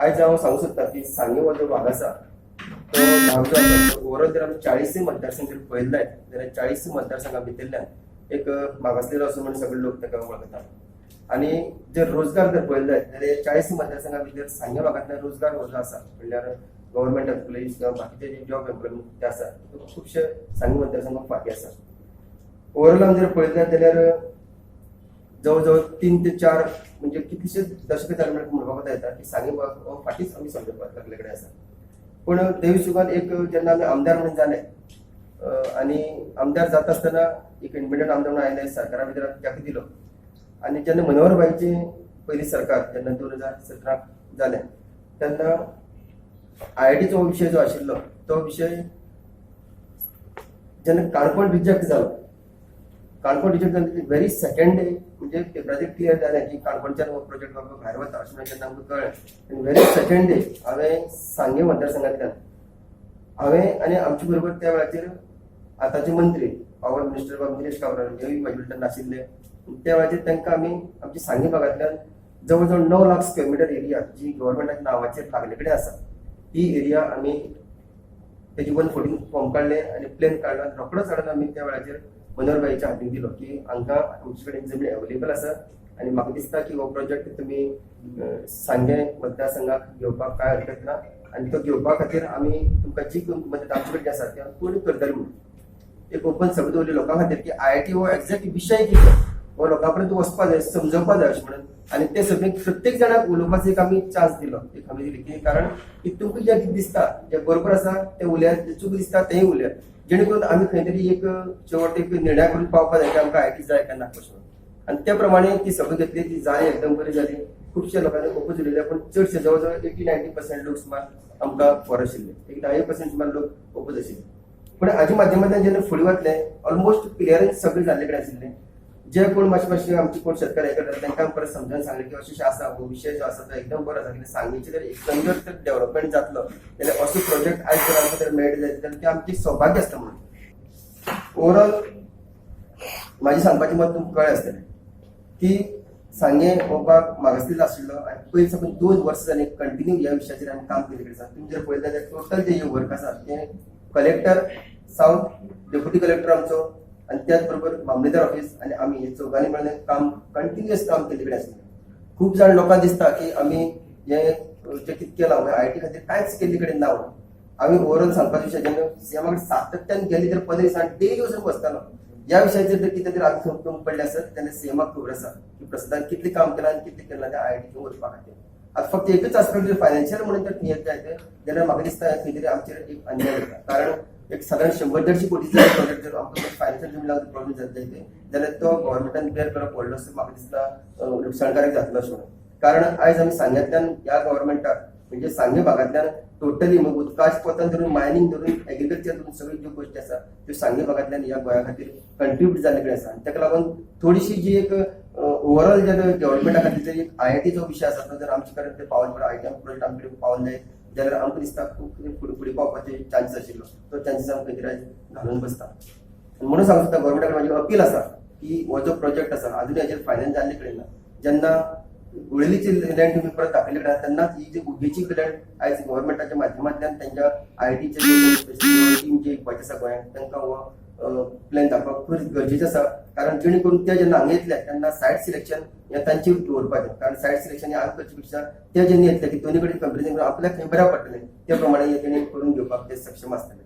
आयज हांव सांगूंक सोदतां की सांगें हो जो भाग आसा तो भाग जो आसा तो ओवरऑल जर आमी 40 मतदारसंघ जर पळयले जायत जाल्यार 40 मतदारसंघा भितरल्यान एक मागासलेलो असो म्हणून सगळे लोक ताका वळखतात. आनी जर रोजगार जर पळयले जायत जाल्यार 40 मतदारसंघा भितर सांगें भागांतल्यान रोजगार हो जो आसा म्हणल्यार गव्हर्मेंट एम्प्लॉईज किंवा बाकीचे जे जॉब एम्प्लॉयमेंट जे आसा खुबशे सांगें मतदारसंघाक फाटीं आसा. ओवरऑल आमी जर पळयले जाल्यार जवळ जवळ 3 ते 4 म्हणजे कितलेशेच दशकां जाले म्हणपाक येता की सांगें भाग हो फाटींच आमी समजपाक लागले कडेन आसा. पूण देवी सुगान एक जेन्ना आमी आमदार म्हणून जाले आनी आमदार जाता आसतना एक इंडिपेंडंट आमदार म्हणून आयले, सरकारा भितर ताका दिलो. आनी जेन्ना मनोहर भाईचे पयली सरकार जेन्ना 2017 जालें तेन्ना आयआयटीचो विशय जो आशिल्लो तो विशय जेन्ना काणकोण रिजेक्ट जालो, काणकोण रिजेक्ट जालो व्हेरी सेकंड डे म्हणजे पेपराचेर क्लियर जालें की काणकोणच्यान हो प्रोजेक्ट बाबा भायर वता अशें म्हणून जेन्ना आमकां कळ्ळें आनी व्हेरी सेकंड डे हांवें सांगें मतदारसंघांतल्यान हांवें आनी आमचे बरोबर त्या वेळाचेर आतांचे मंत्री पावर मिनिस्टर बाब निलेश काब्राल हेवूय म्हाजे कडल्यान नाशिल्ले. त्या वेळाचेर तांकां आमी आमच्या सांगें भागांतल्यान जवळ जवळ 9 लाख स्क्वेअर मिटर एरिया जी गव्हर्मेंटाच्या नांवाचेर लागले कडेन आसा ती एरिया आमी तेजी 114 फॉर्म काडले आनी प्लेन काडलो आनी रोकडोच हाडून आमी त्या वेळाचेर मनोहर भाईच्या हातीन दिलो की हांकां आमचे कडेन जमीन अवेलेबल आसा आनी म्हाका दिसता की हो प्रोजेक्ट तुमी सांगें मतदारसंघाक घेवपाक कांय हरकत ना आनी तो घेवपा खातीर आमी तुमकां जी मदत आमचे कडेन आसा ती आमी पूर्ण करतले म्हणून एक ओपन सभा दवरली लोकां खातीर की आयआयटी हो एक्झॅक्ट विशय कितें हो लोकां पर्यंत वचपा जाय, समजवपा जाय अशें म्हणून. आनी ते सभेक प्रत्येक जाणाक उलोवपाचो एक आमी चान्स दिलो, एक आमी दिली की कारण की तुमकां जें कितें दिसता जें बरोबर आसा तें उलयात, जें चूक दिसता तेंय उलयात, जेणे करून आमी खंय तरी एक शेवट एक निर्णय करून पावपा जाय की आमकां आयआयटी जाय काय नाका अशें म्हणून. आनी त्या प्रमाणे ती सभा घेतली, ती जाली, एकदम बरी जाली. खुबशे लोकांनी ओपोज उलयले पूण चडशे जवळ जवळ 80-90% लोक सुमार आमकां फॉर आशिल्ले, एक 10% सुमार लोक ओपोज आशिल्ले. पूण हाज्या माध्यमांतल्यान जेन्ना फुडें वतले ऑलमोस्ट क्लियरन्स सगळें जाल्ले कडेन आशिल्लें. जे कोण मातशे मातशे आमचे कोण शेतकार हे करतात तांकां परत समजावन सांगलें की अशें अशें आसा, हो विशय जो आसा तो एकदम बरो आसा. कित्याक सांगेचें जर एकंदर जर डेव्हलपमेंट जातलो जाल्यार असो प्रोजेक्ट आयज जर आमकां जर मेळटा जायत जाल्यार तें आमचें सौभाग्य आसता म्हणून. ओवरऑल म्हाजें सांगपाचें मत तुमकां कळ्ळें आसतलें की सांगें हो भाग मागासलेलो आशिल्लो आनी पयलीं साकून 2 वर्सां जालीं कंटिन्यू ह्या विशयाचेर आमी काम केल्लें आसा. तुमी जर पळयता जाल्यार टोटल जे वर्क आसा तें कलेक्टर सावथ, डेप्युटी कलेक्टर आमचो आनी त्याच बरोबर मामलेदार ऑफिस आनी आमी हे चौगांनी मेळून काम कंटिन्युअस काम केल्ले कडेन आशिल्लें. खूब जाण लोकांक दिसता की आमी हें जें कितें केलां आयआयटी खातीर कांयच केल्ले कडेन ना म्हणून. आमी ओवरऑल सांगपाचो विशय जेन्ना सीएमा कडेन सातत्यान गेली तर 15 दिसान डेली वचून बसतालो ह्या विशयाचेर जर कितें तरी आमी कमी पडलें आसत जाल्यार सीएमाक खबर आसा की प्रसादान कितलें काम केलां आनी कितलें केलां तें आयआयटी वचपा खातीर. आतां फक्त एकच आस्पेक्ट जर फायनान्शियल म्हणून जर येत जायत जाल्यार म्हाका दिसता खंय तरी आमचेर एक अन्याय जाता. कारण एक सादारण 100-150 कोटीचो प्रोजेक्ट जर आमकां फायनान्शियल जमीन लागून प्रॉब्लेम जात जायत जाल्यार तो गव्हर्मेंटान बेर करप व्हडलोसो म्हाका दिसता लुकसाणकारक जातलो अशें म्हणून. कारण आयज आमी सांग्यांतल्यान ह्या गव्हर्मेंटाक म्हणजे सांगें भागांतल्यान टोटली मग उदकाच्या पोतान धरून मायनींग धरून एग्रीकल्चर धरून सगळ्यो ज्यो गोश्टी आसा त्यो सांगें भागांतल्यान ह्या गोंया खातीर कंट्रिब्यूट जाल्ले कडेन आसा. आनी ताका लागून थोडीशी जी एक ओवरऑल जर डेव्हलपमेंटा खातीर जर एक आयआयटीचो विशय आसा तो जर आमचे कडेन ते पावल पळय आयआयटी प्रोजेक्ट आमचे कडेन पावल जायत जाल्यार आमकां दिसता खूब कितें फुडें फुडें पावपाचे चान्सीस आशिल्लो तो चान्सीस आमकां खंय तरी आयज घालून बसता. म्हणून सांगू सोदता गव्हर्मेंटा कडेन म्हाजी अपील आसा की हो जो प्रोजेक्ट आसा अजून हाजेर फायनान्स जाल्ले कडेन ना. जेन्ना गुळेलीची लँड तुमी परत दाखयल्ले कडेन तेन्नाच ही जी उगेची लँड आयज गव्हर्मेंटाच्या माध्यमांतल्यान तांच्या आयआयटीचे टीम जी येवपाची आसा गोंयांत तांकां हो प्लॅन दाखोवप खूब गरजेचें आसा. कारण जेणे करून ते जेन्ना हांगा येतले तेन्ना सायट सिलेक्शन हें तांचे दवरपाचें. कारण सायट सिलेक्शन हें आमी करचे पेक्षा ते जेन्ना येतले की दोनी कडेन कंपेरिजन करून आपल्याक खंय बऱ्याक पडटलें ते प्रमाणे हे तेणी करून घेवपाक ते सक्षम आसतले.